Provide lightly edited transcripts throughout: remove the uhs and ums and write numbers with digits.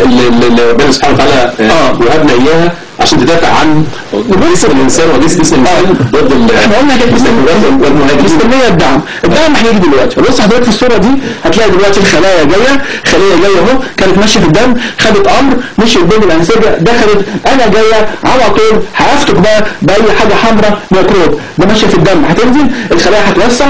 الاداة اللي ربنا سبحانه وتعالى وهبنا اياها عشان تدافع عن جسم الانسان وجسم الانسان ضد احنا قلنا كانت مستنيه الدعم. الدعم هيجي دلوقتي. بص حضرتك في الصورة دي هتلاقي دلوقتي الخلايا جاية، خليه جاية اهو، كانت ماشية في الدم، خدت امر، مشيت بين الانسجة، دخلت، انا جاية على طول هفتك بقى باي حاجة حمراء ميكروب، ده ماشية في الدم، هتنزل الخلايا هتوسع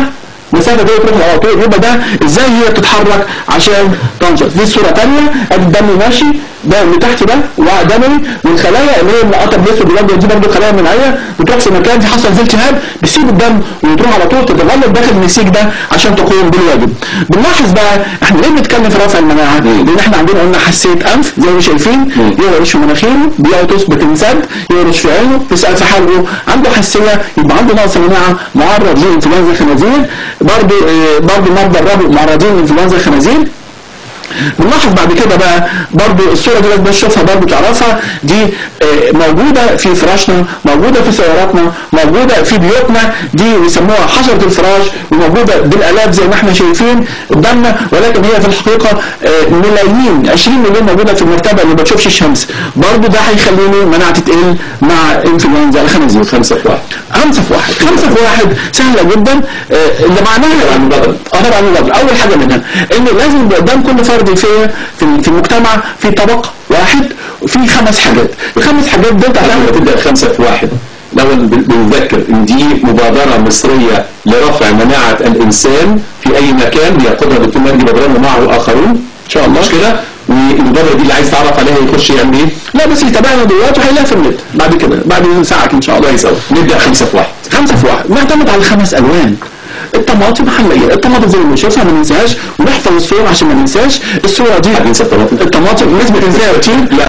المسافة دي تروح على طول. يبقى ده ازاي هي بتتحرك عشان تنشط. دي صوره ثانية، ادي الدم ماشي ده اللي تحت ده وعاء دموي، والخلايا اللي هي المقطع الاسود الابيض دي برضه خلايا مناعية بتروح في مكان في حصل فيه التهاب، بتسيب الدم وتروح على طول تتغلب داخل النسيج ده عشان تقوم بالواجب. بنلاحظ بقى احنا ليه بنتكلم في رفع المناعة؟ لان احنا عندنا قلنا حساسية انف زي ما شايفين، يهرش في مناخيره، بيعطس، بتنسد، يهرش في عينه، في سقف حلقة، عنده حساسية، يبقى عنده نقص مناعة، معرض لانفلونزا الخنازير. برضه مرضى الربو معرضين لانفلونزا الخنازير. بنلاحظ بعد كده بقى برضو الصورة دي لازم تشوفها برضو تعرفها، دي موجودة في فراشنا، موجودة في سياراتنا، موجودة في بيوتنا، دي بيسموها حشرة الفراش، وموجودة بالالاف زي ما احنا شايفين قدامنا، ولكن هي في الحقيقة ملايين، 20 مليون موجودة في المرتبة اللي ما بتشوفش الشمس. برضو ده هيخليني مناعتي تقل مع انفلونزا الخنازير. 5 في 1. 5 في 1. 5 في 1 سهلة جدا، اللي معناها طبعا المبادرة. اول حاجة منها ان لازم يبقى قدام كل فرد في المجتمع في طبق واحد وفي 5 حاجات. الخمس حاجات دول قبل ما تبدا 5 في 1 الاول بنذكر ان دي مبادرة مصرية لرفع مناعة الانسان في اي مكان، بيقودها الدكتور مجدي بدران ومعه اخرون ان شاء الله، مش كده؟ والمبادرة دي اللي عايز تعرف عليها يخش يعمل ايه؟ لا بس يتابعنا دلوقتي وهيلاقيها في النت بعد كده، بعد ساعة ان شاء الله. كويس قوي. نبدا 5 في 1. 5 في 1 نعتمد على 5 الوان. الطماطم حلية، الطماطم زي ما بنشوفها ما ننساهاش، ونحفظ الصورة عشان ما ننساش الصورة دي. هتنسى الطماطم؟ الطماطم الناس بتنساها كتير. لا.